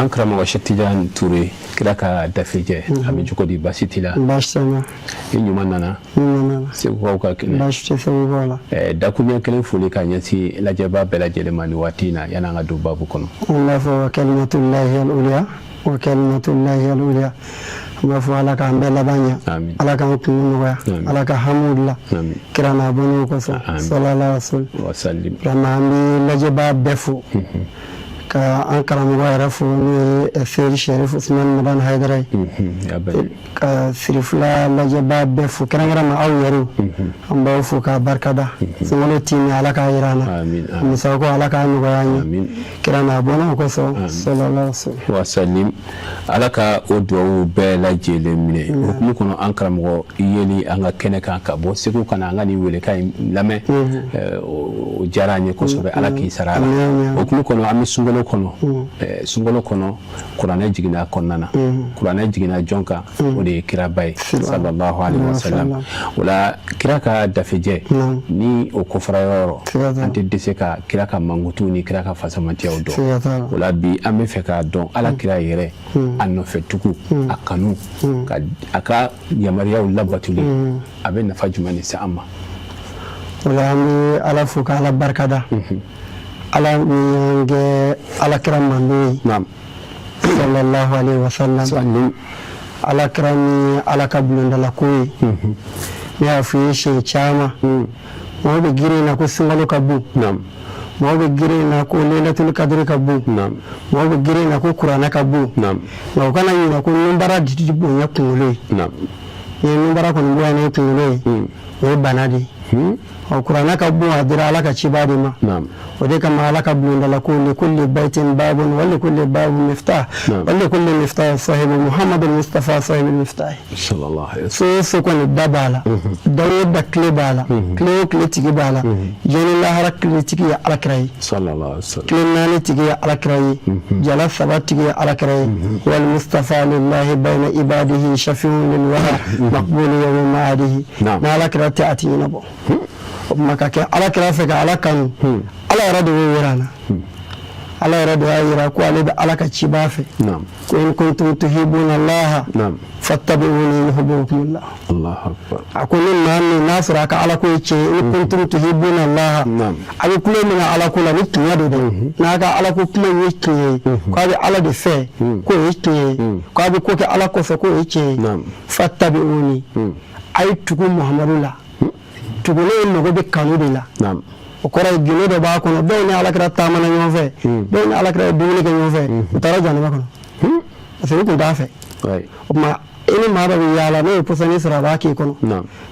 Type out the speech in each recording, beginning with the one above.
An karamɔgɔ Sɛki Tijan Ture, kira ka dafejɛ, a bɛ cogo di? Baasi t'i la? Baasi tɛ n na. I ɲuman nana? N nana. Segukaw ka kɛnɛ? Baasi tɛ Segukaw la. Dakuruɲɛ kelen foli ka ɲɛsin lajɛbaa bɛɛ lajɛlen ma nin waati in na, yanni an ka don baabu kɔnɔ. An b'a fɔ wa kalimatullahi al-uliya, wa kalimatullahi al-uliya. An b'a fɔ Ala k'an bɛɛ laban ɲɛ. Amin. Ala k'an kungo nɔgɔya. Amin. Ala ka hamiw dilan. Amin. Kira n'a bɔnnaw kosɔn. Amin. Sallallahu alaihi wa sallam. Wa salim. Vraiment, an bɛ lajɛbaa bɛɛ fo. Ka an karamɔgɔ yɛrɛ fo, n'o ye Seyidi Sɛrifu Usumani Madani Hayidara ye. Ya bɛɛ. Ka Sirifila lajɛbaa bɛɛ fo, kɛrɛnkɛrɛn ma aw yɛrɛw. An b'aw fo k'a barikada. Sunkalo timi, Ala k'a jira an na. Amin, amin. Musako, Ala k'a nɔgɔya an ye. Amin. Kira n'a bɔnnaw kosɔn. Sallallahu alaihi wa sallam. Wa salim. Ala ka o duwawu bɛɛ lajɛlen minɛ. O hukumu kɔnɔ, an karamɔgɔ yeli an ka kɛnɛ kan ka bɔ Segu ka na an ka nin welekan in lamɛn, o diyara an ye kosɛbɛ. Ala k'i sara a la. Amin. O hukumu kɔnɔ, an bɛ sunkalo kɔnɔ. Sunkalo kɔnɔ, kuranɛ jiginna a kɔnɔna na. Kuranɛ jiginna jɔn kan? O de ye kiraba ye, sallallahu alaihi wa sallam. O la, kira ka dafejɛ ni o kofɔra yɔrɔ o yɔrɔ, an tɛ dɛsɛ ka kira ka mankutu ni kira ka fasamantiyaw dɔn. Siga t'a la. O la, bi an bɛ fɛ k'a dɔn ala kira yɛrɛ, a nɔfɛ tugu, a kanu, ka a ka yamaruyaw labatuli, a bɛ nafa jumɛn de se an ma? O la, an bɛ Ala fo ka Ala barikada. Ala min y'an kɛ ala kira manden ye. Sallallahu alaihi wa sallam. Salim. Ala kira min ye Ala ka bulondala ko ye. Ne y'a fɔ i ye siɲɛ caman. Mɔgɔ bɛ girin na ko sunkalo ka bon. Mɔgɔ bɛ girin na ko lelatul kadiri ka bon. Mɔgɔ bɛ girin na ko kuranɛ ka bon. Nka u kana ɲinɛ ko nunbara di bonya kunkolo ye. Ni ye nunbara kɔni bonya ni kunkolo ye, o ye bana de ye. Ɔ, kuranɛ ka bon, a dira Ala ka ciba de ma. O de kama Ala ka bulondala ko likulli baytin babun wa likulli babun miftah wa likulli miftah sahibu Muhammadu Mustafa sahibu miftah. Sallallahu alaihi. So o so kɔni da b'a la, da o da kile b'a la, kile o kile tigi b'a la. Diɲɛ ni lahara kile tigi ye alakira ye. Sallallahu alaihi wasallam. Kile naani tigi ye alakira ye, jala saba tigi ye alakira ye. Wal mustafa lillahi bayna ibadihi shafi'un lil wara maqbulu yawmi ma'adihi. N'alakira tɛ, a ti ɲɛnabɔ. O tuma, ka kɛ alakira fɛ, ka Ala kanu, Ala yɛrɛ de y'o yira an na. Ala yɛrɛ de y'a yira ko ale bɛ Ala ka ciba fɛ. Ko in kuntum tuhibuna Allaha fattabi'uni yuhibbukumullah. Allahu akbar. A ko ni maa min n'a sɔrɔ a ka Ala ko ye tiɲɛ ye, in kuntum tuhibuna Allaha, a bɛ kulo min na Ala ko la ni tiɲɛ don dɛ, n'a ka Ala ko kuma in ye tiɲɛ ye, k'a bɛ Ala de fɛ, k'o ye tiɲɛ ye, k'a bɛ ko kɛ Ala kɔfɛ, k'o ye tiɲɛ ye, fattabi'uni, a ye tugu Muhamadu la. Tugulen mago bɛ kanu de la. O kɔrɔ ye gindo dɔ b'a kɔnɔ. Dɔw ni alakira taamana ɲɔgɔn fɛ, dɔw ni alakira ye dumuni kɛ ɲɔgɔn fɛ, u taara jahanama kɔnɔ parce que u tun t'a fɛ. O tuma, i ni maa dɔ bɛ yaala, n'o ye pɔsɔni sɔrɔ, a b'a k'i kɔnɔ.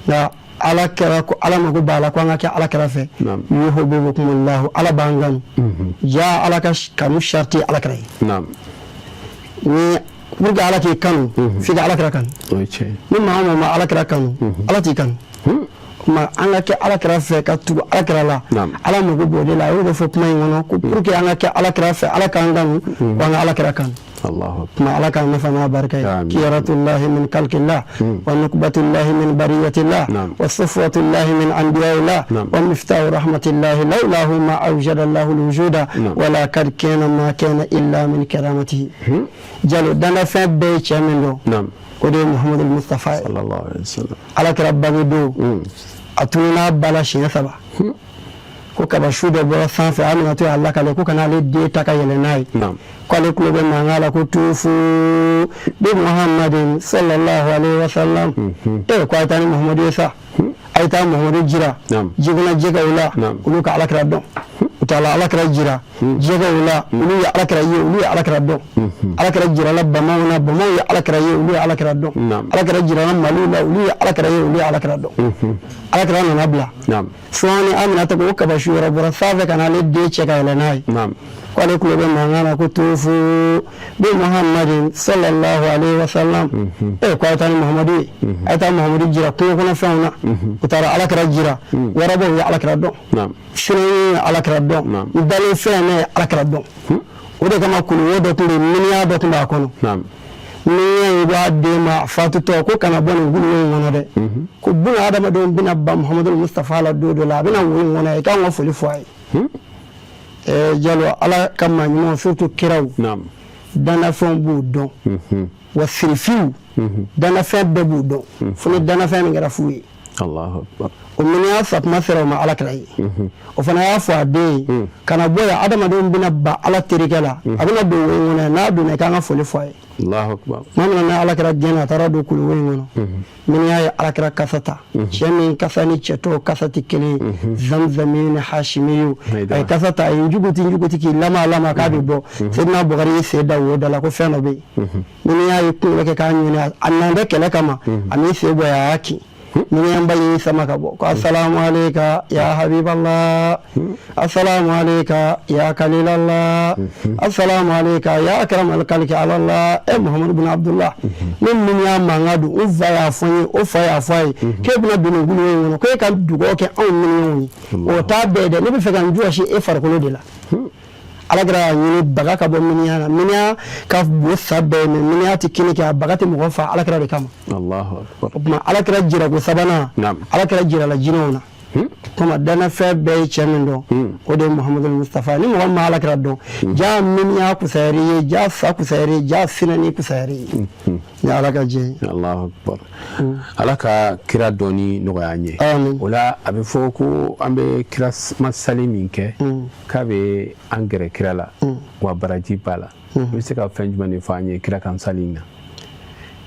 Nka ala kɛra ko Ala mago b'a la ko an ka kɛ ala kira fɛ. Yuhibbukumullahu, Ala b'an kanu. Ja Ala ka kanu sarati ye ala kira ye. Ni pour que Ala k'i kanu, f'i ka ala kira kanu. O ye tiɲɛ ye. Ni maa o maa ma ala kira kanu, Ala t'i kanu. O tuma, an ka kɛ ala kira fɛ, ka tugu ala kira la. Ala mago b'o de la. A y'o de fɔ kuma in kɔnɔ ko pour que an ka kɛ ala kira fɛ, Ala k'an kanu, ko an ka ala kira kanu. Allahu akbar. Tuma, Ala k'an nafa n'a barika ye. Amin. Kiyaratullahi min kalkillah wa nukbatullahi min bariyatillah wa safwatullahi min anbiya'illah wa miftahu rahmatillahi lawlahu ma awjada Allahu alwujuda wala kad kana ma kana illa min karamatihi. Jalo, danafɛn bɛɛ ye cɛ min dɔn, o de ye Muhammadu Mustafa ye. Sallallahu alaihi wasallam. Ala kira bange don, a tununa ba la siɲɛ saba ko kabasu dɔ bɔra sanfɛ, Aminatu y'a lakale ko kana ale den ta ka yɛlɛ n'a ye. Ko ale tulo bɛ mankan la ko tufu bi Muhammadin sallallahu alaihi wa sallam. Ko a ye taa ni Muhammadu ye sa, a ye taa Muhammadu jira jikuna jɛgɛw la. Olu ka alakira dɔn. U taara alakira jira jɛgɛw la, olu ye alakira ye, olu ye alakira dɔn. Alakira jirala bamaw na, bamaw ye alakira ye, olu ye alakira dɔn. Alakira jirala maliw la, olu ye alakira ye, olu ye alakira dɔn. Alakira nana bila. Sɔɔni, Aminata ko kabasu wɛrɛ bɔra sanfɛ ka n'ale den cɛ ka yɛlɛ n'a ye. Ko ale tulo bɛ mankan na ko tufu bi Muhammadin sallallahu alaihi wa sallam. Ko a ye taa ni Muhammadu ye, a ye taa Muhammadu jira kungo kɔnɔ fɛnw na. U taara alakira jira warabaw ye alakira dɔn. Sinanw ye alakira dɔn. Ntalen fɛn ne ye alakira dɔn. O de kama kuluwo dɔ tun bɛ yen, miniya dɔ tun b'a kɔnɔ. Miniya in ko a den ma fatutɔ ko kana bɔ nin kuluwo in kɔnɔ dɛ, ko buna adamadenw bɛna ban Muhammadu Mustafa la don dɔ la, a bɛna wo in kɔnɔ, i k'an ka foli fɔ a ye. Jalo, Ala ka maa ɲumanw, surtout kiraw. Danafɛnw b'o dɔn, wa sirifiw, danafɛn bɛɛ b'u dɔn, fo ni danafɛn min kɛra fu ye. O miniyan sakuma sera o ma ala kira ye. O fana y'a fɔ a den ye, kana bɔ yan, adamadenw bɛna ban ala terikɛ la, a bɛna don wo in kɔnɔ yan, n'a donna i k'an ka foli fɔ a ye. Tuma min na ala kira gɛnna, a taara don kuluwo in kɔnɔ. Miniyan ye ala kira kasa ta, cɛ min kasa ni cɛ tɔw kasa tɛ kelen ye, zamzami ni hashimiyu. A ye kasa ta, a ye njuguti njuguti k'i lama lama k'a bɛ bɔ. Seydina Bukari y'i sen da wo da la ko fɛn dɔ bɛ yen. Miniyan ye kunkolo kɛ k'a ɲini, a nan bɛ kɛlɛ kama, a m'i sen bɔ, a y'a kin. Miniyanba y'i sama ka bɔ ko asalamu aleyka ya habiballah, asalamu aleyka ya kalilallah, asalamu aleyka ya akramal kaliki alallah, e Muhammadu bin Abdullah. Ne miniyan mankan don, n fa y'a fɔ n ye, o fa y'a fɔ a ye k'e bɛna don nin kuluwo in kɔnɔ, ko e ka dugawu kɛ anw miniyanw ye. O t'a bɛɛ dɛ, ne bɛ fɛ ka n jɔsi e farikolo de la. Ala kira y'a ɲini baga ka bɔ miniyan na. Miniyan ka bon sa bɛɛ, mais miniyan tɛ kini kɛ, a baga tɛ mɔgɔ fa ala kira de kama. O tuma ala kira jirako sabanan, ala kira jirala jinɛw na. Tuma danafɛn bɛɛ ye cɛ min dɔn, o de ye Muhamadu Mustafa. Ni mɔgɔ ma ala kira dɔn, ja miniyan kusayari ye, ja sa kusayari ye, ja sinani kusayari ye, ni ala ka diɲɛ ye. Alahu akbar. Ala ka kira dɔnni nɔgɔya an ye. O la, a bɛ fɔ ko an bɛ kira masali min kɛ, k'a bɛ an gɛrɛ kira la, wa baraji b'a la. I bɛ se ka fɛn jumɛn de fɔ an ye kira kan sali in na?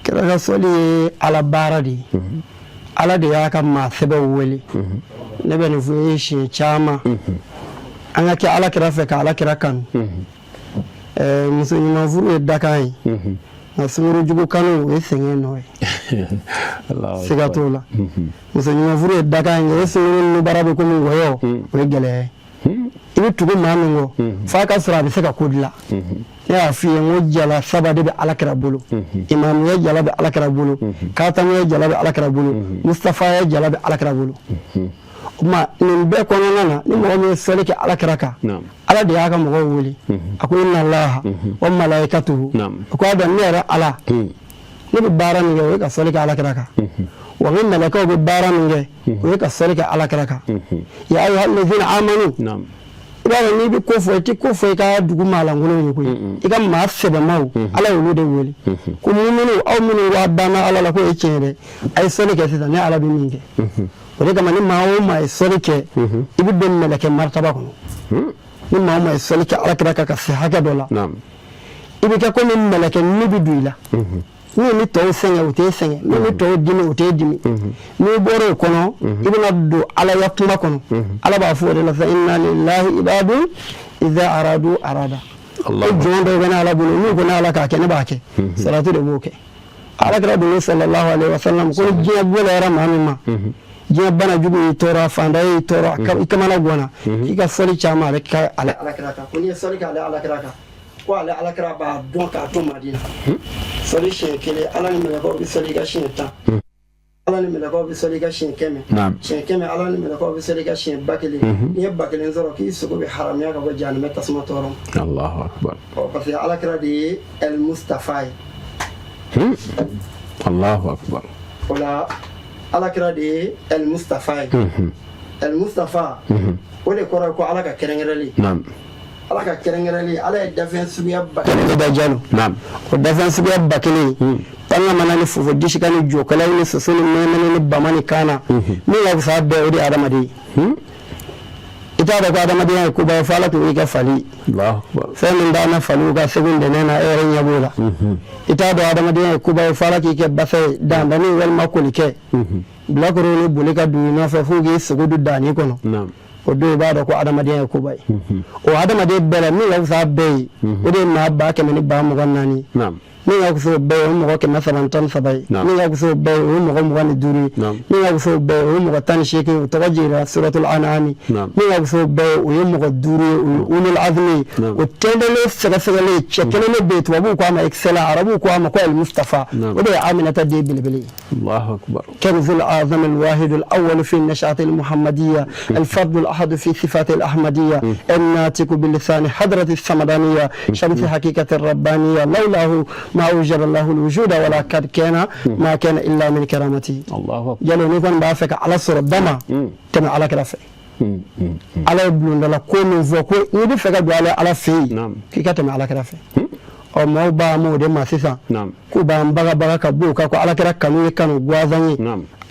Kira ka sɔli ye ala baara de ye. Ala de y'a ka maa sɛbɛw wele. Ne bɛ nin fɔ i ye siɲɛ caman, an ka kɛ ala kira fɛ, ka ala kira kanu. Muso ɲuman furu ye dakan ye, nka sunguru jugu kanu, o ye sɛgɛn nɔ ye, siga t'o la. Muso ɲuman furu ye dakan ye, o sunguru nubara bɛ komi wɔyɔ, o ye gɛlɛya ye. I bɛ tugu maa min kɔ, f'a ka sɔrɔ a bɛ se ka ko dilan. Ne y'a f'i ye n ko jala saba de bɛ alakira bolo: imamuya jala bɛ alakira bolo, katamuya jala bɛ alakira bolo, mustafaya jala bɛ alakira bolo. O tuma nin bɛɛ kɔnɔna na, ni mɔgɔ min ye sɔli kɛ alakira kan, ala de y'a ka mɔgɔw wele, a ko inna allaha wa malaikatuhu, a ko a dɔn ne yɛrɛ ala, ne bɛ baara min kɛ, o ye ka sɔli kɛ alakira kan, wa n ka mɛlɛkɛw bɛ baara min kɛ, o ye ka sɔli kɛ alakira kan. Ya ayyuhallazina amanu. I b'a dɔn, n'i bɛ ko fɔ, i tɛ ko fɔ i ka dugu maalankolon ye koyi, i ka maa sɛbɛmaw, ala y'olu de wele ko muminu, aw minnu ko a banna ala la, k'o ye tiɲɛ dɛ, a ye sɔli kɛ sisan, ne ala bɛ min kɛ. O de kama, ni maa o maa ye sɔli kɛ, i bɛ don mɛlɛkɛ maritaba kɔnɔ. Ni maa o maa ye sɔli kɛ alakira kan ka se hakɛ dɔ la, i bɛ kɛ komi mɛlɛkɛ ni bɛ don i la. N'u ni tɔw sɛgɛn, u t'e sɛgɛn, n'u ni tɔw dimi, u t'e dimi. N'i bɔra o kɔnɔ, i bɛna don alaya kuma kɔnɔ. Ala b'a fɔ o de la sa: inna lillahi ibadun iza aradu arada. Ko jɔn dɔw bɛ ne ala bolo, n'u ko ne ala k'a kɛ, ne b'a kɛ. Salatu de b'o kɛ. Ala kira dun sallallahu alaihi wasallam ko ni diɲɛ gɛlɛyara maa min ma, diɲɛ bana jugu y'i tɔɔrɔ, a fanda y'i tɔɔrɔ, i kamana ganna, k'i ka sɔli caman ale ka ale ala kira kan, ko n'i ye sɔli kɛ ale ala kira kan, ko ale ala kira b'a dɔn k'a to Madina. Sɔli siɲɛ kelen, ala ni mɛlɛkɛw bɛ sɔli i kan siɲɛ 10, ala ni mɛlɛkɛw bɛ sɔli i kan siɲɛ 100, siɲɛ 100, ala ni mɛlɛkɛw bɛ sɔli i kan siɲɛ 1000. N'i ye 1000 sɔrɔ, k'i sogo bɛ haramuya ka bɔ jahanamɛ tasuma tɔɔrɔ ma. Allahu akbar. Ɔ, parce que ala kira de ye El Mustafa ye. Allahu akbar. O la, ala kira de ye El Mustafa ye. El Mustafa, o de kɔrɔ ye ko ala ka kɛrɛnkɛrɛnli. Ala ka kɛrɛnkɛrɛnli, ala ye dafɛn suguya 1000 da, Jalo. O dafɛn suguya 1000, pangamana ni fofo disika ni jokalaw ni soso ni mɛnɛmɛnɛ ni bama ni kaana, min ka fisa bɛɛ, o de ye adamaden ye. I t'a dɔn ko adamadenya ye koba ye, fo ala tun y'i kɛ fali. Fɛn min d'an na faliw ka segu ntɛnɛn na, e yɛrɛ ɲɛ b'o la. I t'a dɔn adamadenya ye koba ye, fo ala k'i kɛ basa ye, dandani walima kolikɛ, bilakoro ni boli ka don i nɔfɛ f'u k'i sogo dun daani kɔnɔ. O don, i b'a dɔn ko adamadenya ye koba ye. O adamaden bɛɛ la, min ka fisa bɛɛ ye, o de ye maa 124 000. Min ka fisa o bɛɛ ye, o ye mɔgɔ 313 ye. Min ka fisa o bɛɛ ye, o ye mɔgɔ 25 ye. Min ka fisa o bɛɛ ye, o ye mɔgɔ 18 ye, o tɔgɔ jiginna suratul an'ami. Min ka fisa o bɛɛ ye, o ye mɔgɔ duuru ye, o ye ulul azmi ye. O tɛntɛnlen sɛgɛsɛgɛlen, cɛ kelen de bɛ yen, tubabuw ko a ma excellent, arabuw ko a ma ko al mustafa, o de ye Aminata den belebele ye. الله أكبر. كنز الأعظم الواحد الأول في النشأة المحمدية، الفرد الأحد في صفات الأحمدية، الناطق بلسان حضرة الصمدانية، شمس حقيقة الربانية، لولاه ما أوجد الله الوجود ولا قد كان ما كان إلا من كرامته. الله أكبر. Jalo, n'i kɔni b'a fɛ ka ala sɔrɔ dama, tɛmɛ ala kira fɛ. Ala ye bulondala ko min fɔ ko n'i bɛ fɛ ka don ala fɛ yen, k'i ka tɛmɛ ala kira fɛ. Ɔ, maaw b'a m'o de ma sisan k'u b'an bagabaga ka b'o kan ko alakira kanu ye kanu gansan ye.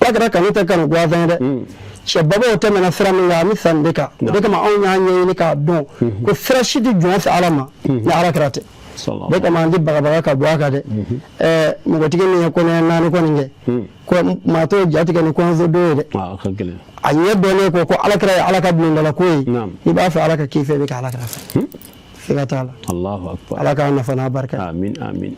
Alakira kanu tɛ kanu gansan ye dɛ. Cɛbabaw tɛmɛna sira min kan, an bɛ san de kan. O de kama anw y'a ɲɛɲini k'a dɔn ko sira si tɛ jɔn fɛ ala ma ni alakira tɛ. O de kama an tɛ bagabaga ka bɔ a kan dɛ. Ɛɛ, npogotigi min ye kɔnɔya naani kɔni kɛ, ko maa t'o jatigɛ ni kɔɲɔso don ye dɛ. A ɲɛ dɔnnen ko ko alakira ye ala ka bulondala ko ye. N'i b'a fɛ ala ka k'i fɛ, i bɛ kɛ alakira fɛ, siga t'a la. Allahu akbar. Ala k'an nafa n'a barika. Amin, amin.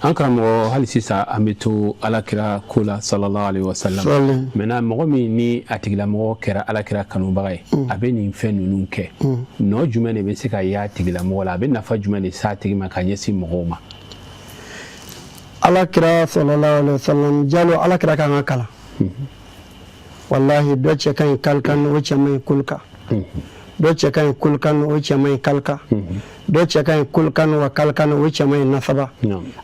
An karamɔgɔ, hali sisan an bɛ to alakira ko la, sallallahu alaihi wasallam. Maintenant, mɔgɔ min ni a tigilamɔgɔ kɛra alakira kanubaga ye, a bɛ nin fɛn ninnu kɛ, nɔ jumɛn de bɛ se ka y'a tigilamɔgɔ la? A bɛ nafa jumɛn de s'a tigi ma ka ɲɛsin mɔgɔw ma? Alakira sallallahu alaihi wasallam, jalo, alakira kan ka kalan. Wallahi, dɔ cɛ ka ɲi kalikan, o cɛ man ɲi kulika. Dɔ cɛ ka ɲi kulukan, o cɛ man ɲi kalika. Dɔ cɛ ka ɲi kulukan wa kalikan, o cɛ man ɲi nasaba.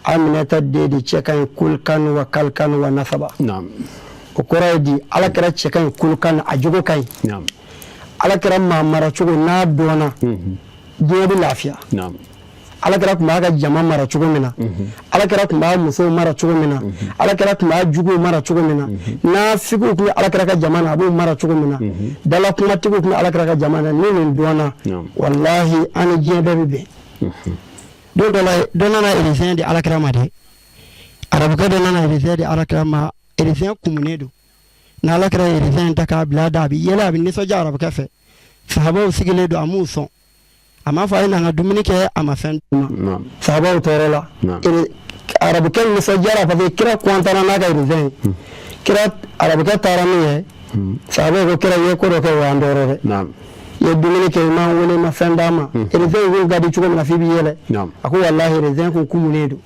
Aminata den de cɛ ka ɲi kulukan wa kalikan wa nasaba. O kɔrɔ ye di? Ala kira cɛ ka ɲi kulukan, a jogo ka ɲi. Ala kira maa mara cogo n'a dɔnna, diɲɛ bɛ lafiya. Alakira tun b'a ka jama mara cogo min na, alakira tun b'a musow mara cogo min na, alakira tun b'a juguw mara cogo min na, nafigiw tun bɛ alakira ka jama na, a b'u mara cogo min na, dalakumatigiw tun bɛ alakira ka jama na, ni nin dɔnna, walahi, an ni diɲɛ bɛɛ bɛ bɛn. Don dɔ la, dɔ nana erezɛn di alakira ma dɛ. Arabukɛ dɔ nana erezɛn di alakira ma. Erezɛn kumunen don. Ni alakira ye erezɛn ta k'a bila a da, a bɛ yɛlɛ, a bɛ nisɔndiya arabukɛ fɛ. Sahabaw sigilen don, a m'u sɔn. A m'a fɔ a ye na an ka dumuni kɛ, a ma fɛn d'u ma. Sahabaw tɔɔrɔ la. Arabukɛ nisɔndiyara parce que kira kɔntana n'a ka erezɛn ye. Kira, arabukɛ taara min ye, sahabaw ko kira ye ko dɔ kɛ, o y'an tɔɔrɔ dɛ. I ye dumuni kɛ, i m'an wele, i ma fɛn d'an ma. Erezɛn kun ka di cogo min na f'i b'i yɛlɛ. A ko walahi, erezɛn kun kumunen don.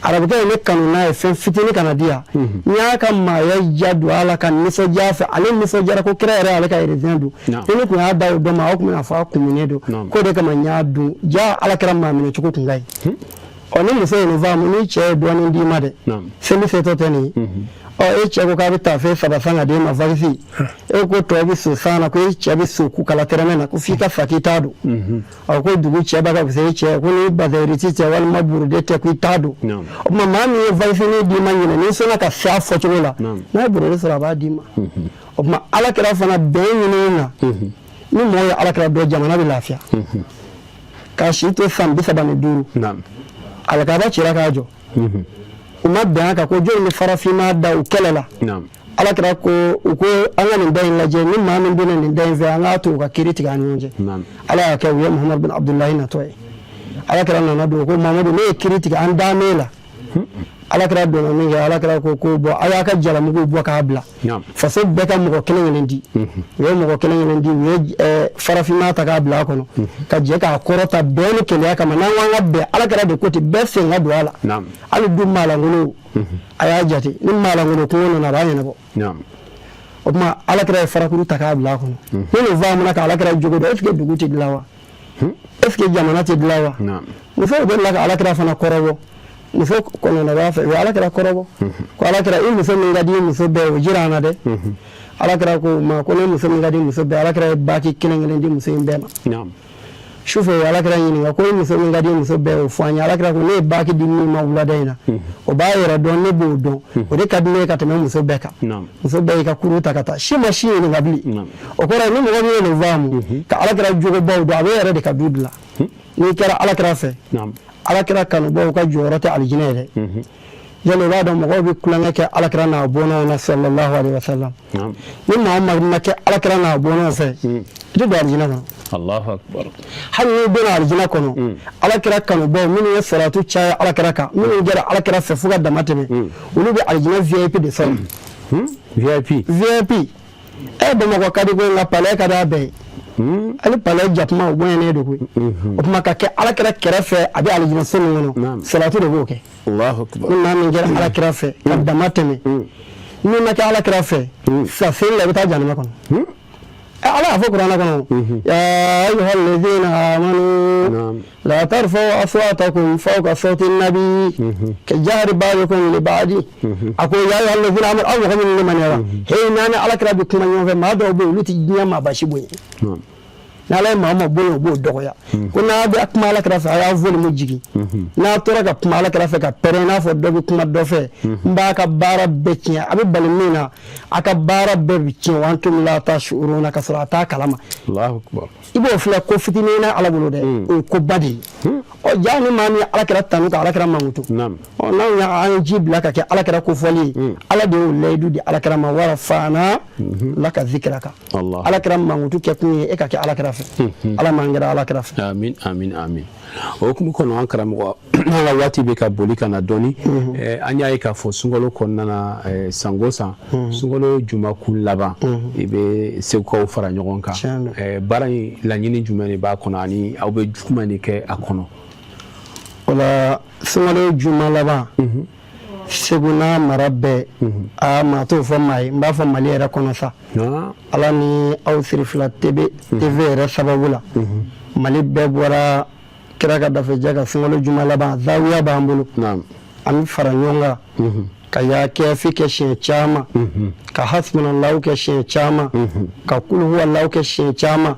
Arabukɛ ye ne kanu n'a ye fɛn fitinin kana di yan. N y'a ka maaya ja don a la ka nisɔndiya a fɛ. Ale nisɔndiyara ko kira yɛrɛ y'ale ka erezɛn dun. Ni ne tun y'a da o dɔ ma, aw tun bɛna fɔ a kumunen don. K'o de kama n y'a dun. Ja, ala kira maa minɛ cogo tun ka ɲi. Ɔ, ni muso ye nin faamu, ni cɛ ye dɔɔnin d'i ma dɛ, seli setɔ tɛ nin ye. Ɔ, e cɛ ko k'a bɛ taafe saba san ka d'e ma, valisi, e ko tɔ bɛ so san na, ko e cɛ bɛ so kukala tɛrɛmɛ na, ko f'i ka fa k'i t'a don. A ko dugu cɛ b'a ka fisa e cɛ, ko ni bazin riche tɛ walima brodé tɛ, ko i t'a don. O tuma, maa min ye valisinin d'i ma ɲinɛ, n'i sɔnna ka se a fɔcogo la, n'a ye brodé sɔrɔ, a b'a d'i ma. O tuma, ala kira fana bɛn ɲini na. Ni mɔgɔ ye ala kira dɔn, jamana bɛ lafiya. K'a si to san 35, alikaba cira k'a jɔ. U ma bɛn a kan ko jɔni bɛ farafinma da, u kɛlɛla. Ala kira ko u ko an ka nin da in lajɛ, ni maa min donna nin da in fɛ, an k'a to u ka kiri tigɛ an ni ɲɔgɔn cɛ. Ala y'a kɛ u ye Muhamadu bin Abudulayi natɔ ye. Ala kira nana don ko Mamadu, ne ye kiri tigɛ, an dan la. Ala kira donna min kɛ, ala kira ko ko bɔn, a y'a ka jalamugu bɔ k'a bila, faso bɛɛ ka mɔgɔ kelen kelen di. U ye mɔgɔ kelen kelen di, u ye farafinma ta k'a bila a kɔnɔ, ka jɛ k'a kɔrɔta bɛn ni kelenya kama. N'an ko an ka bɛn, ala kira de ko ten, bɛɛ sen ka don a la, hali du maalankolon. A y'a jate, ni maalankolon kungo nana, a b'a ɲɛnabɔ. O tuma, ala kira ye farakuru ta k'a bila a kɔnɔ. Ni nin faamuna ka ala kira jogo dɔn, est ce que dugu tɛ dilan wa? Est ce que jamana tɛ dilan wa? Musow bɛ la ka ala kira fana kɔrɔbɔ. Muso kɔnɔna b'a fɛ, u ye ala kira kɔrɔbɔ ko ala kira, i muso min ka di i muso bɛɛ, o jira an na dɛ. Ala kira ko ma ko ne muso min ka di muso bɛɛ, ala kira ye baki kelen kelen di muso in bɛɛ ma. Sufɛ, u ye alakira ɲininka ko i muso min ka di muso bɛɛ, o fɔ an ye. Alakira ko ne ye baki di min ma wulada in na, o b'a yɛrɛ dɔn, ne b'o dɔn, o de ka di ne ye ka tɛmɛ muso bɛɛ kan. Muso bɛɛ y'i ka kuru ta ka taa, si ma si ɲininka bilen. O kɔrɔ ye, ni mɔgɔ min ye nin faamu ka alakira jogobaw dɔn, a bɛ yɛrɛ de ka du dilan. N'i kɛra alakira fɛ, alakira kanubaw ka jɔyɔrɔ tɛ alijinɛ ye dɛ. Yala i b'a dɔn, mɔgɔw bɛ tulonkɛ kɛ alakira n'a bɔnnaw na, sallallahu alaihi wasallam. Ni maa o maa ma kɛ alakira n'a bɔnnaw fɛ, i tɛ don alijinɛ kɔnɔ. Allahu akbar. Hali n'i donna alijinɛ kɔnɔ, alakira kanubaw minnu ye salatu caya alakira kan, minnu kɛra alakira fɛ fo ka dama tɛmɛ, olu bɛ alijinɛ VIP de sɔrɔ. VIP. VIP. E Bamakɔ ka di ko nka palais ka di a bɛɛ ye. Hali palais jakuma, o bonyanen don koyi. O tuma, ka kɛ alakira kɛrɛfɛ, a bɛ alijinɛ so min kɔnɔ, salatu de b'o kɛ. Ni maa min kɛra ala kira fɛ ka dama tɛmɛ, n'i ma kɛ ala kira fɛ, sa sen la, i bɛ taa jahanama kɔnɔ. Ala y'a fɔ kuranɛ kɔnɔ: ya ayyuhal ladhina amanu la tarfa'u aswatakum fawqa sawti nabi ka jahri ba'dikum li ba'di. A ko ya ayyuhal ladhina amanu, aw mɔgɔ minnu limaniyara, hey, n'a ni ala kira bɛ kuma ɲɔgɔn fɛ, maa dɔw bɛ yen, olu tɛ diɲɛ maaba si bonya. N'ala ye maa o maa bonya, o b'o dɔgɔya. Ko n'a bɛ kuma ala kira fɛ, a y'a volume jigin. N'a tora ka kuma ala kira fɛ ka pɛrɛn i n'a fɔ dɔ bɛ kuma dɔ fɛ, n b'a ka baara bɛɛ tiɲɛ. A bɛ bali min na, a ka baara bɛɛ bɛ tiɲɛ. Wa antum la tashuruna, ka sɔrɔ a t'a kalama. I b'o filɛ ko fitinin na ala bolo dɛ, o ye koba de ye. Ɔ jaa, ni maa min ye ala kira tanu ka ala kira mankutu, ɔ n'anw y'an ye ji bila ka kɛ ala kira kofɔli ye, ala de y'o layidu di ala kira ma: wa rafa'na laka zikraka. Ala kira mankutu kɛ kun ye e ka kɛ ala kira fɛ. Ala m'an kɛra ala kira fɛ. Amin, amin, amin. O hukumu kɔnɔ, an karamɔgɔ, an ka waati bɛ ka boli ka na dɔɔni. An y'a ye k'a fɔ sunkalo kɔnɔna na, san o san, sunkalo jumakun laban, i bɛ segukaw fara ɲɔgɔn kan. Baara in laɲini jumɛn de b'a kɔnɔ, ani aw bɛ jumɛn de kɛ a kɔnɔ? O la, sunkalo juma laban, Segu n'a mara bɛɛ, aa, maa t'o fɔ maa ye, n b'a fɔ Mali yɛrɛ kɔnɔ sa. Ala ni aw Sirifila TV yɛrɛ sababu la, Mali bɛɛ bɔra kira ka dafejɛ ka sunkalo juma laban zawiya b'an bolo. An bɛ fara ɲɔgɔn kan ka yaa kɛfi kɛ siɲɛ caman, ka hasubunalawu kɛ siɲɛ caman, ka kuluhuwalawu kɛ siɲɛ caman.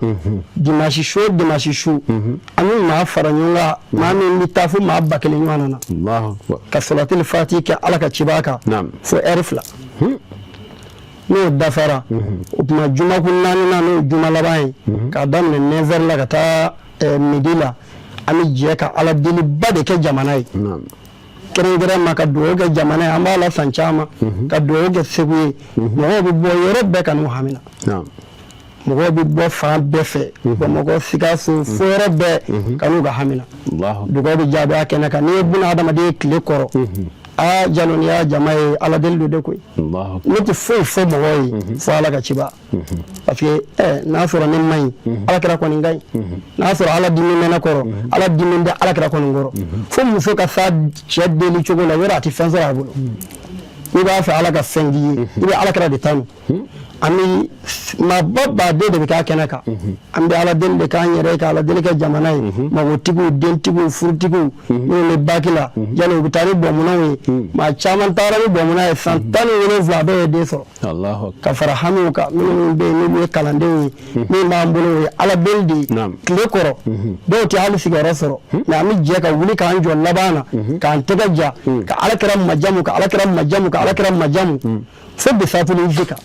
Dimanche su o dimanche su, an bɛ maa fara ɲɔgɔn kan, maa min bɛ taa fo maa 1000 ɲɔgɔn na, ka salatili fati kɛ ala ka ciba kan fo ɛri 2. N'o dafara, o tuma jumakun naaninan, n'o ye juma laban ye, k'a daminɛ 9 heures la ka taa midi la, an bɛ jɛ ka ala deliba de kɛ jamana ye, kɛrɛnkɛrɛn ma ka dugawu kɛ jamana ye. An b'a la san caman ka dugawu kɛ Segu ye. Mɔgɔw bɛ bɔ yɔrɔ bɛɛ ka n'u hamina, mɔgɔw bɛ bɔ fan bɛɛ fɛ, Bamakɔ, Sikaso, fo yɔrɔ bɛɛ ka n'u ka hamina. Dugawu bɛ jaabi a kɛnɛ kan. N'i ye buna adamaden ye tile kɔrɔ, aa Jalo, n'i y'a jama ye, ala deli don de koyi. Ne tɛ foyi fɔ mɔgɔw ye fo ala ka ciba, parce que n'a sɔrɔ ne man ɲi, ala kira kɔni ka ɲi. N'a sɔrɔ ala dimi bɛ ne kɔrɔ, ala dimi bɛ ala kira kɔni kɔrɔ. Fo muso ka s'a cɛ deli cogo la, yɔrɔ a tɛ fɛn sɔrɔ a bolo. N'i b'a fɛ ala ka fɛn k'i ye, i bɛ ala kira de tanu. An bɛ maaba baden de bɛ k'a kɛnɛ kan. An bɛ ala deli de k'an yɛrɛ ye, ka ala deli kɛ jamana ye, magotigiw, dentigiw, furutigiw, minnu bɛ baki la. Jalo, u bɛ taa ni bɔnmunanw ye. Maa caman taara ni bɔnmunan ye, san 17, dɔw ye den sɔrɔ, ka fara hamiw kan. Minnu bɛ yen n'olu ye kalandenw ye, min b'an bolo, o ye ala deli de ye tile kɔrɔ. Dɔw tɛ hali sigiyɔrɔ sɔrɔ, mais an bɛ jɛ ka wuli k'an jɔ laban na, k'an tɛgɛ ja, ka ala kira majamu, ka ala kira majamu, ka ala kira majamu fo bisatuli kan.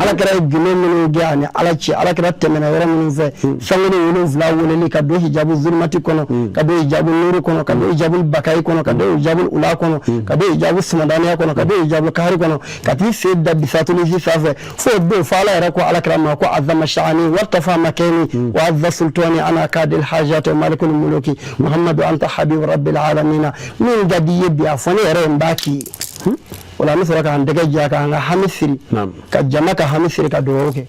Ala kira ye gundo minnu gɛn ani ala cɛ, ala kira tɛmɛna yɔrɔ minnu fɛ, sankolo 7 weleli, ka don hijabu zulumati kɔnɔ, ka don hijabu nuru kɔnɔ, ka don hijabu bakayi kɔnɔ, ka don hijabu ula kɔnɔ, ka don hijabu sumadaniya kɔnɔ, ka don hijabu kahari kɔnɔ, ka t'i sen da bisatulisi sanfɛ, fo o don fo ala yɛrɛ ko ala kira ma ko azama sha'ani wartafa makani wa azza sultani ana kadil hajati wa malikul muluki muhammadu anta habibu rabbil alamina. Min ka di i ye bi, a fɔ ne yɛrɛ ye, n b'a k'i ye. O la, an bɛ sɔrɔ k'an tɛgɛ ja, k'an ka hami siri, ka jama ka hami siri, ka dugawu kɛ.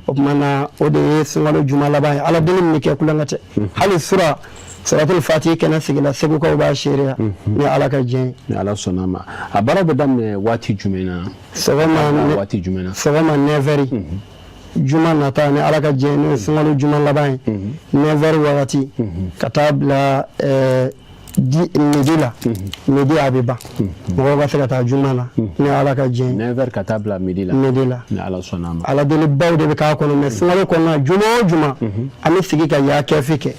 O tuma na, o de ye sunkalo juma laban ye. Ala deli min bɛ kɛ, kulonkɛ tɛ. Hali sura suratul fatihi kɛnɛ sigila, segukaw b'a seereya, ni ala ka diɲɛ ye. Ni ala sɔnna a ma, a baara bɛ daminɛ waati jumɛn na? Sɔgɔma. Waati jumɛn na? Sɔgɔma 9 heures, juma nata, ni ala ka diɲɛ, n'o ye sunkalo juma laban ye, 9 heures wagati ka taa bila midi la. Midi a bɛ ban, mɔgɔw ka se ka taa juma na, ni ala ka diɲɛ. 9 heures ka taa bila midi la. Midi la. Ni ala sɔnna a ma. Ala deli baw de bɛ k'a kɔnɔ. Mais sunkalo kɔnɔna, juma o juma, an bɛ sigi ka yaa kɛfi kɛ.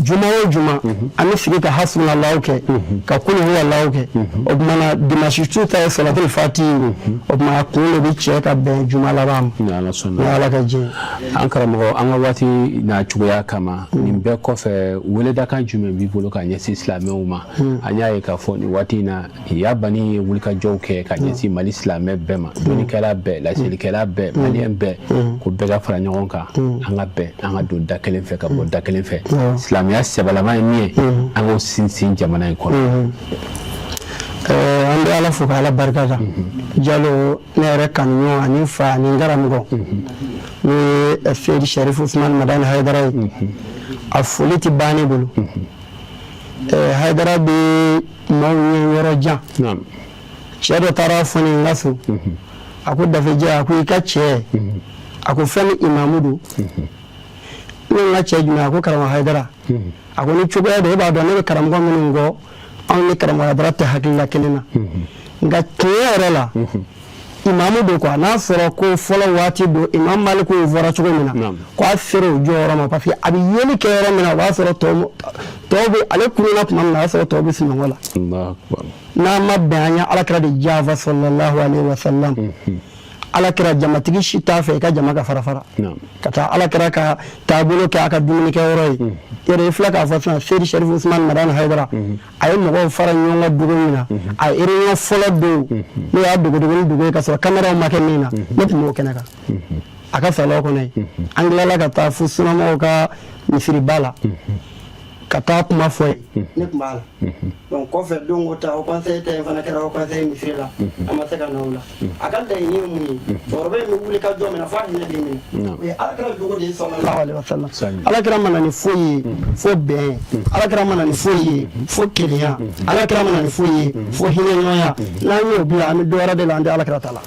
Juma o juma, an bɛ sigi ka hasubunalawu kɛ, ka kuluhuwalawu kɛ. O tuma na, dimanche su ta ye salatul fati ye. O tuma, a kun de bɛ cɛ ka bɛn juma laban ma. Ni ala sɔnna. Ni ala ka diɲɛ. An karamɔgɔ, an ka waati n'a cogoya kama, nin bɛɛ kɔfɛ, weledakan jumɛn b'i bolo ka ɲɛsin silamɛw ma? An y'a ye k'a fɔ nin waati in na, Yabani ye wulikajɔw kɛ ka ɲɛsin Mali silamɛ bɛɛ ma, dɔnnikɛla bɛɛ, laselikɛla bɛɛ, maliyɛn bɛɛ, ko bɛɛ ka fara ɲɔgɔn kan, an ka bɛn, an ka don da kelen fɛ, ka bɔ da kelen fɛ. Silamɛya sɛbɛlama ye min ye, an k'o sinsin jamana in kɔnɔ. An bɛ ala fo ka ala barika da. Jalo, ne yɛrɛ kanuɲɔgɔn ani fa ani karamɔgɔ, n'o ye Seyidi Sɛrifu Usumani Madani Hayidara ye, a foli tɛ ban ne bolo. Hayidara bɛ maaw ye yɔrɔ jan. Cɛ dɔ taara fɔ ne n ka so, a ko Dafejɛ, a ko i ka cɛ, a ko fɛn min imamu don. Ne n ka cɛ jumɛn? A ko karamɔgɔ Hayidara. A ko ni cogoya don, e b'a dɔn ne bɛ karamɔgɔ minnu kɔ, anw ni karamɔgɔ Hayidara tɛ hakilila kelen na. Nka tiɲɛ yɛrɛ la, Imamu don quoi. N'a fɔra ko fɔlɔ waati don, Imam Malik ko fɔra cogo min na, ko a sera o jɔyɔrɔ ma, parce que a bɛ yeli kɛ yɔrɔ min na, o b'a sɔrɔ tɔw bɛ ale kununa tuma min na, o y'a sɔrɔ tɔw bɛ sunɔgɔ la. N'an ma bɛn, an ye Alakira de janfa, sallallahu alaihi wa sallam. Alakira jamatigi si t'a fɛ i ka jama ka fara fara ka taa Alakira ka taabolo kɛ a ka dumunikɛyɔrɔ ye. Yɛrɛ i filɛ k'a fɔ sisan, Seyidi Sɛrifu Usumani Madani Hayidara, a ye mɔgɔw fara ɲɔgɔn kan dugu min na, a ye réunion fɔlɔ don, n'o y'a dogodogo ni dogo ye ka sɔrɔ kameraw ma kɛ min na, ne tun b'o kɛnɛ kan a ka salon kɔnɔ yen. An tilala ka taa fo sunamɔgɔw ka misiriba la ka taa kuma fɔ yen, ne tun b'a la. Donc kɔfɛ don o ta, o conseil ta in fana kɛra o conseil misiri la, an ma se ka na o la. A ka laɲini ye mun ye? Cɛkɔrɔba in bɛ wuli ka jɔ min na, fo a hinɛ b'i minɛ. O ye Alakira jogo de ye, sallallahu alaihi wasallam. Alakira ma na ni foyi ye fo bɛn, Alakira ma na ni foyi ye fo kelenya, Alakira ma na ni foyi ye fo hinɛ ɲɔgɔnya. N'an y'o bila, an bɛ dɔ wɛrɛ de la, an tɛ Alakira ta la.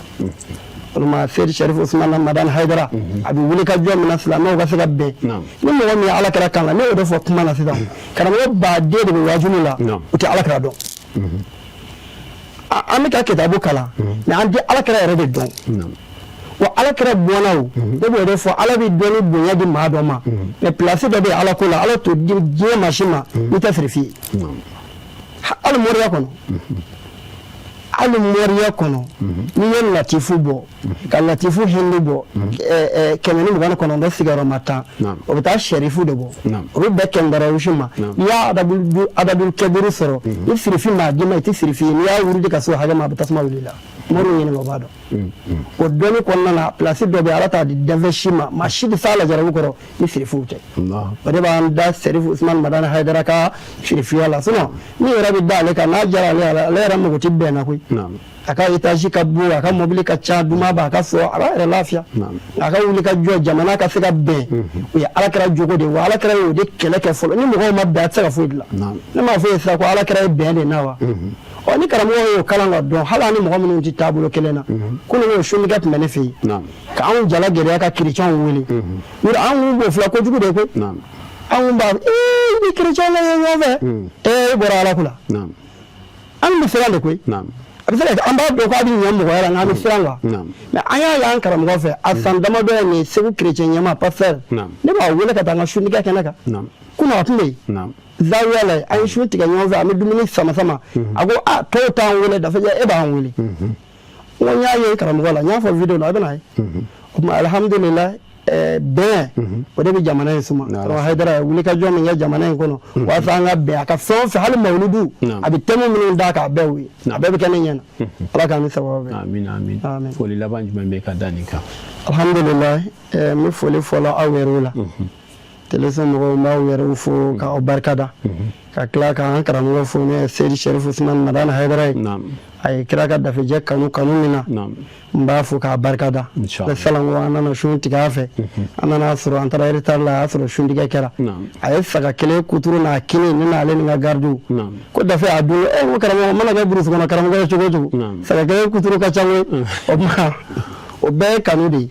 Walima Seyidi Sɛrifu Usumani Madani Hayidara, a bɛ wuli ka jɔ min na silamɛw ka se ka bɛn, ni mɔgɔ min ye Alakira kan la, ne y'o de fɔ kuma na sisan, karamɔgɔ baden de bɛ waajuli la, u tɛ Alakira dɔn. An bɛ ka kitabu kalan, mais an tɛ Alakira yɛrɛ de dɔn. Wa Alakira bɔnnaw, ne b'o de fɔ, Ala bɛ dɔnni bonya di maa dɔ ma, mais place dɔ bɛ yen Ala ko la, Ala t'o di diɲɛ maa si ma n'i tɛ sirifi ye. Hali moriya kɔnɔ, hali moriya kɔnɔ, n'i ye latifu bɔ ka latifu hindu bɔ 129 sigiyɔrɔma 10, o bɛ taa sɛrifu de bɔ, o bɛ bɛn kɛndararusi ma. N'i y'a adadul kɛbiru sɔrɔ, ni sirifi m'a d'i ma, i tɛ sirifi ye. N'i y'a wurudi ka se o hakɛ ma, a bɛ tasuma wuli la. Moriw ɲininka, o b'a dɔn. O dɔnni kɔnɔna na, place dɔ bɛ, Ala t'a di danfɛn si ma, maa si tɛ s'a lajarabi kɔrɔ ni sirifuw tɛ. O de b'an da Sɛrifu Usumani Madani Hayidara ka sirifiya la. Sinon min yɛrɛ bɛ da ale kan, n'a diyara ale yɛrɛ, ale yɛrɛ mago tɛ bɛn na koyi. A ka étage ka bon, a ka mobili ka ca, duman b'a ka so, a b'a yɛrɛ lafiya. A ka wuli ka jɔ jamana ka se ka bɛn, o ye Alakira jogo de ye. Wa Alakira y'o de kɛlɛ kɛ fɔlɔ. Ni mɔgɔw ma bɛn, a tɛ se ka foyi dilan. Ne m'a fɔ ye sisan ko Alakira ye bɛn de na wa. Ɔ, ni karamɔgɔ y'o kalan ka dɔn, hali ani mɔgɔ minnu tɛ taabolo kelen na, kunun o sunnikɛ tun bɛ ne fɛ yen ka anw jala gɛlɛya ka kerecɛnw wele. Yɔrɔ an kun b'o fila kojugu de koyi. An kun b'a ee i ni kerecɛnw la ye ɲɔgɔn fɛ, ee i bɔra Ala ko la. An bɛ siran de koyi. A bɛ se ka kɛ an b'a dɔn k'a bɛ ɲɛ mɔgɔya la, nka an bɛ siran quoi. Mais an y'a ye an karamɔgɔ fɛ a san damadɔ ye nin ye, Segu kerecɛn ɲɛmaa, pasteur, ne b'a wele ka taa n ka sunnikɛ kɛnɛ kan. Kunun a tun bɛ yen zawiya la, an ye sun tigɛ ɲɔgɔn fɛ, an bɛ dumuni sama sama. A ko a tɔw t'an wele, Dafejɛ e b'an wele. N ko n y'a ye karamɔgɔ la, n y'a fɔ vidéo la, a bɛ n'a ye. O tuma alihamudulilayi, bɛn, o de bɛ jamana in suma. Karamɔgɔ Hayidara ye wulikajɔ min kɛ jamana in kɔnɔ walasa an ka bɛn, a ka fɛn o fɛn, hali mawuludu, a bɛ thème minnu d'a kan, a bɛɛ y'o ye, a bɛɛ bɛ kɛ ne ɲɛ na. Ala k'an ni sababu bɛn. Amin, amin. Foli laban jumɛn bɛ ka da nin kan? Alhamdulilayi, n bɛ foli fɔlɔ aw yɛrɛw la, teleso mɔgɔw, n b'aw yɛrɛw fo k'aw barika da, ka tila k'an karamɔgɔ fo, n'o ye Seyidi Sɛrifu Usumani Madani Hayidara ye. A ye kira ka dafejɛ kanu kanu min na, n b'a fo k'a barika da. Salanko an nana sun tigɛ a fɛ, an nana sɔrɔ an taara retard la, a y'a sɔrɔ suntigɛ kɛra. A ye saga kelen kuturu n'a kini, ne n'ale ni n ka garidiw ko dafe a dun. E ko karamɔgɔ mana kɛ burusi kɔnɔ karamɔgɔ ye cogo o cogo, saga kelen kuturu ka ca koyi. O tuma o bɛɛ ye kanu de ye,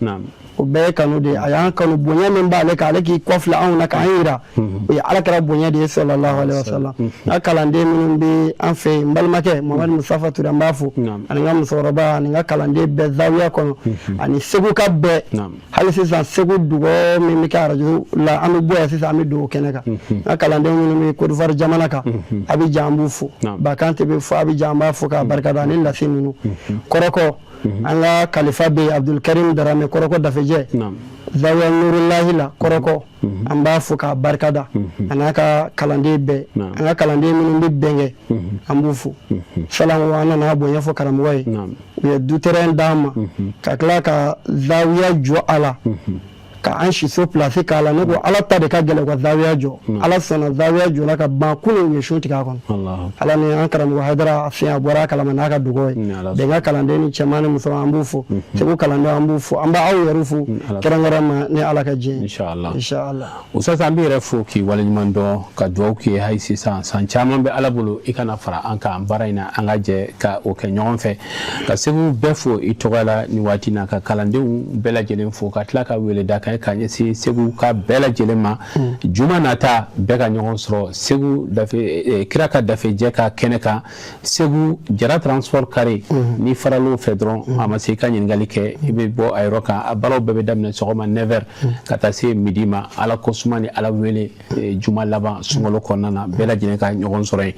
o bɛɛ ye kanu de ye. A y'an kanu, bonya min b'ale kan, ale k'i kɔfilɛ anw na k'an yira, o ye Alakira bonya de ye, sallallahu alaihi wasallam. N ka kalanden minnu bɛ an fɛ yen, n balimakɛ Mamadu Musafa Ture, an b'a fo, ani n ka musokɔrɔba, ani n ka kalanden bɛɛ zawiya kɔnɔ, ani Segu ka bɛɛ. Hali sisan Segu dugɔ min bɛ kɛ arajo la, an bɛ bɔ yan sisan, an bɛ don o kɛnɛ kan. N ka kalanden minnu bɛ Côte d'Ivoire jamana kan, Abidjan, an b'u fo. Bakante bɛ fo Abidjan, an b'a fo k'a barikada, ani lase ninnu Kɔrɔkɔ. An ka kalifa bɛ yen, Abdulkarim Darame, Kɔrɔkɔ dafejɛ, zawiya Nurulahi la Kɔrɔkɔ, an b'a fo k'a barikada, a n'a ka kalanden bɛɛ. An ka kalanden minnu bɛ bɛn kɛ, an b'u fo. Salanko an nana bonya fɔ karamɔgɔ ye, u ye du terrain d'an ma ka tila ka zawiya jɔ a la, ka an siso place k'a la. Ne ko Ala ta de ka gɛlɛn ka zawiya jɔ. Ala sɔnna, zawiya jɔla ka ban kunun, u ye sun tigɛ a kɔnɔ. Ala ni an karamɔgɔ Hayidara, a fiɲɛ a bɔra a kalama n'a ka dugawu ye. Bɛn ka kalanden ni cɛman ni musoman, an b'u fo. Segu kalanden, an b'u fo, an b'aw yɛrɛ fo kɛrɛnkɛrɛn ma ni Ala ka diɲɛ. Inshallah, inshallah. Ustaz, an b'i yɛrɛ fo k'i waleɲuman dɔn, ka dugawu k'i ye hali sisan. San caman bɛ Ala bolo i kana fara an kan baara in na, an ka jɛ ka o kɛ ɲɔgɔn fɛ. Ka Segu bɛɛ fo i tɔgɔ la nin waati na, ka kalandenw bɛɛ lajɛlen fo, ka tila ka wele da kan. ye ka ɲɛsin Segu ka bɛɛ lajɛlen ma. Juma nata, bɛɛ ka ɲɔgɔn sɔrɔ Segu dafe kira ka dafejɛ ka kɛnɛ kan, Segu Jara Transport Carré. Ni faral'o fɛ dɔrɔn, a ma se i ka ɲininkali kɛ, i bɛ bɔ a yɔrɔ kan. A baaraw bɛɛ bɛ daminɛ sɔgɔma 9h ka taa se midi ma. Ala ko suma ni Ala wele, juma laban sunkalo kɔnɔna na, bɛɛ lajɛlen ka ɲɔgɔn sɔrɔ yen.